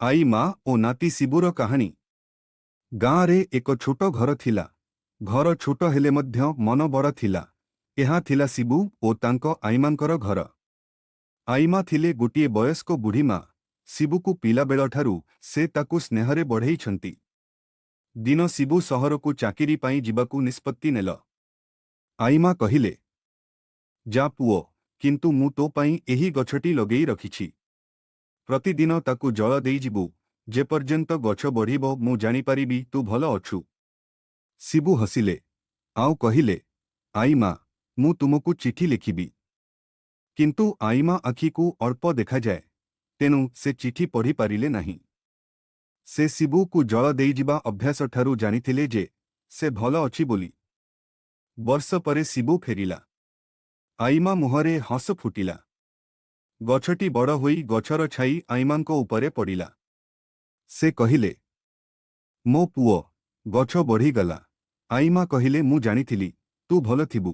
I ମା ଓ ନାତି ଶିବୁର କାହାଣୀ। ଗାଁରେ ଏକ ଛୋଟ ଘର ଥିଲା। ଘର ଛୋଟ ହେଲେ ମଧ୍ୟ ମନ ବଡ଼ ଥିଲା। ଏହା ଥିଲା ଶିବୁ ଓ ତାଙ୍କ ଆଈମାଙ୍କର ଘର। ଆଈମା ଥିଲେ ଗୋଟିଏ ବୟସ୍କ ବୁଢ଼ୀ ମା। ଶିବୁକୁ ପିଲାବେଳଠାରୁ ସେ ତାକୁ ସ୍ନେହରେ ବଢ଼େଇଛନ୍ତି। ଦିନ ଶିବୁ ସହରକୁ ଚାକିରି ପାଇଁ ଯିବାକୁ ନିଷ୍ପତ୍ତି ନେଲ। ଆଈମା କହିଲେ, ଯା ପୁଅ, କିନ୍ତୁ ମୁଁ ତୋ ପାଇଁ ଏହି ଗଛଟି ଲଗେଇ ରଖିଛି। ପ୍ରତିଦିନ ତାକୁ ଜଳ ଦେଇଯିବୁ। ଯେପର୍ଯ୍ୟନ୍ତ ଗଛ ବଢ଼ିବ, ମୁଁ ଜାଣିପାରିବି ତୁ ଭଲ ଅଛୁ। ଶିବୁ ହସିଲେ ଆଉ କହିଲେ, ଆଈମା, ମୁଁ ତୁମକୁ ଚିଠି ଲେଖିବି। କିନ୍ତୁ ଆଈମା ଆଖିକୁ ଅଳ୍ପ ଦେଖାଯାଏ, ତେଣୁ ସେ ଚିଠି ପଢ଼ିପାରିଲେ ନାହିଁ। ସେ ଶିବୁକୁ ଜଳ ଦେଇଯିବା ଅଭ୍ୟାସଠାରୁ ଜାଣିଥିଲେ ଯେ ସେ ଭଲ ଅଛି ବୋଲି। ବର୍ଷ ପରେ ଶିବୁ ଫେରିଲା। ଆଈମା ମୁହଁରେ ହସ ଫୁଟିଲା। ଗଛଟି ବଡ଼ ହୋଇ ଗଛର ଛାଇ ଆଈମାଙ୍କ ଉପରେ ପଡ଼ିଲା। ସେ କହିଲେ, ମୋ ପୁଅ, ଗଛ ବଢ଼ିଗଲା। ଆଈମା କହିଲେ, ମୁଁ ଜାଣିଥିଲି ତୁ ଭଲ ଥିବୁ।